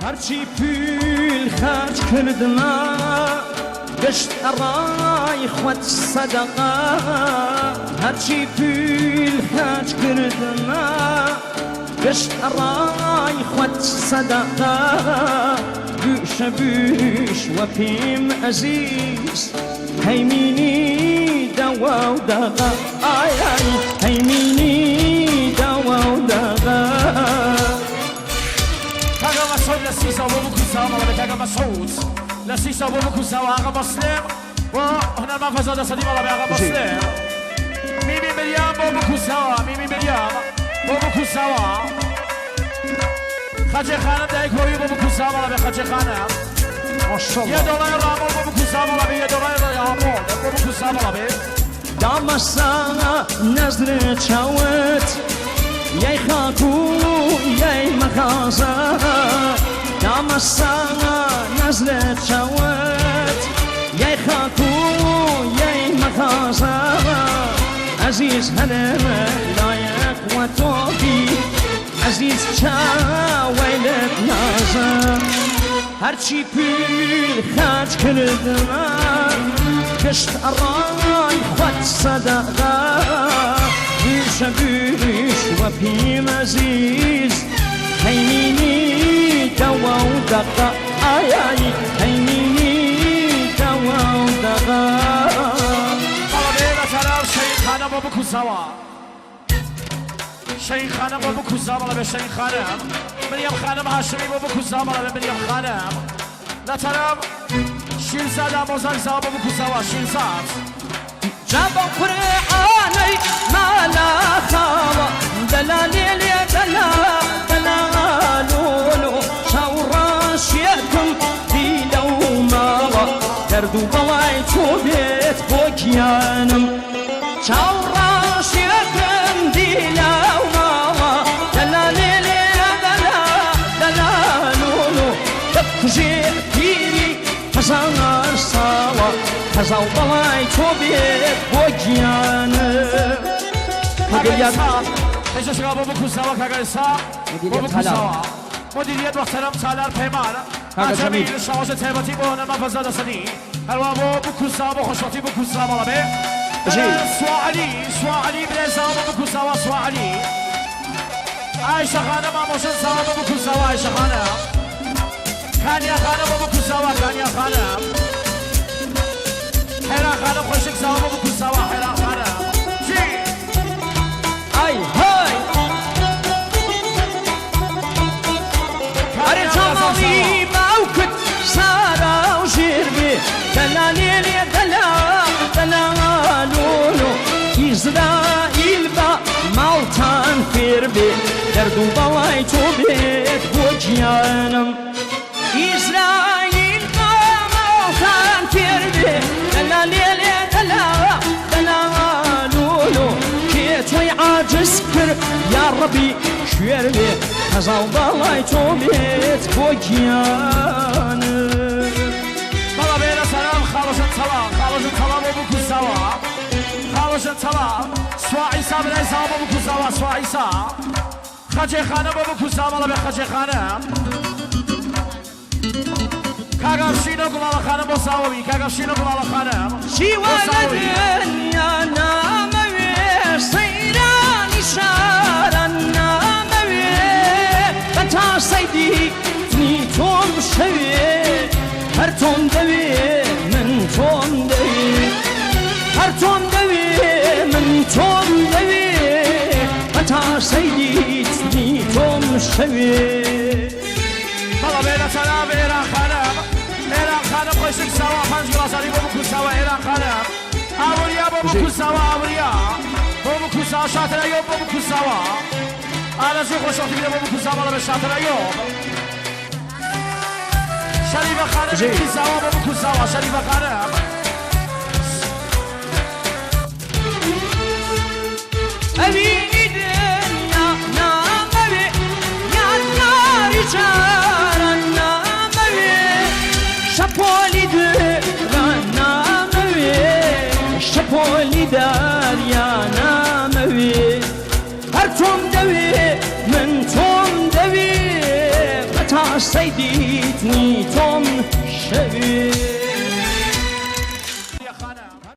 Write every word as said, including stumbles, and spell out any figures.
Herçî pûl xerc kirdime, gişt eray xwet sedeqa. Herçî pûl xerc kirdime, gişt eray xwet sedeqa. Bûşe bûş we pîm ezîz, heymînî dewa û deqa. Ay, ay, heymînî dewa û deqa. Kaka Mesûd li Sîsa bo biku sawa mala be, Kaka Mesûd li Sîsa bo biku sawa, Axa Muslim. Bo hunermend Fezada Sedî mala be, Axa Muslim. Mîmî Miryam bo biku sawa, Mîmî Miryam bo biku sawa. Xecê Xanim dayik bo wî bo biku sawa mala be, Xecê Xanim. Maşallah. Yê dolayê Ramon bo biku sawa mala be, Yê dolayê Ramon bo biku sawa mala be. Damasa nezre çawet, yey xaku, yey mexaza. Damasa nezre çawet, yey xaku, yey mexaza. Ezîz hele layeq we to bî, ezîz çaweylet naza. Herçî pûl xerc kirdime, gişt eray xwet sedeqa. Bûşe bûş we pîm ezîz, heymînî dewa û deqa. Ay, ay, heymînî dewa û deqa. Mala be, mesela Şehîd Xanim bo biku sawa. Şehîd Xanim bo biku sawa mala be, Şehîd Xanim. Miryem Xanim Haşimî bo biku sawa mala be, Miryem Xanim. Li teref Şîrza Damozak sawa bo biku sawa, Şîrza. Caba Qur'aney mala xawa, dela lê lê dela, dela lolo. Çawra şêkim dîle û mala, derd û belay to bêt bo giyanim. Çawra şêkim dîle û mala, dela lê lê dela, dela lolo. Bikujê pîrî hezar sawa, hezar belay to bê bo giyan. Kaka Îsa, hêja şika bo biku sawa, Kaka Îsa. Bo biku sawa. Mudiriyet muhterem Salar Peyman. Kaka Cemîl. Şawaşê taybetî bo hunermend Fezada Sedî. Herwa bo biku sawa, bo xweşwextî biku sawa mala be. Jî. Suwa Elî, Suwa Elî birêz sawa bo biku sawa, Suwa Elî. Ayşe Xanim Amoşin sawa bo biku sawa, Ayşe Xanim. Kaniya Xanim bo biku sawa, Kaniya Xanim. Hera Xanim xweşik sawa bo biku sawa, Hera Xanim. Jî. Ay, hay! Erê Cemalî mewkit sara û jêr bê. Dela lê lê dela, dela lolo. Îsraîl ba maltan fêr bê. Derd û belay to bêt bo giyanim. Îsraîl ba maltan fêr bê. Dela lê lê dela, dela lolo. Kê toy aciz kir, ya Rebî, şêr bê. Hezar belay to bêt bo giyan. Mala bêre selam, Xaloşin Tala, Xaloşin Tala bo biku sawa. Xaloşin Tala, Suwa Îsa birêz sawa bo biku sawa, Suwa Îsa. Xecê Xanim bo biku sawa mala be, Xecê Xanim. Kaka Şîno Gulala Xanim bo sawa bî, Kaka Şîno Gulala Xanim. Şîwa bo sawa bî. Dinya name wê, seyran îşaran name wê. Beta seydî tnî tom şewê, her tom dewê min tom dewê. Her tom dewê min tom dewê, beta seydî tnî tom şewê. Mala bêre selam Êran Xanim. Êran Xanim xweşik sawa, penc glasarî bo biku sawa Êran Xanim. Awiriya bo biku sawa, awiriya. Bo biku sawa, Şatir Eyûb bo biku sawa. Arezû xweşwextî bide bo biku sawa, mala be Şatir Eyûb. Şerîfe Xanim, jî. Biku sawa bo biku sawa, Şerîfe Xanim. Evînî dinya name wê, yadgarî caran name wê. Şepolî diran name wê, şepolî derya name wê. Her tom dewê min tom dewê, beta Seydît nîton şevî.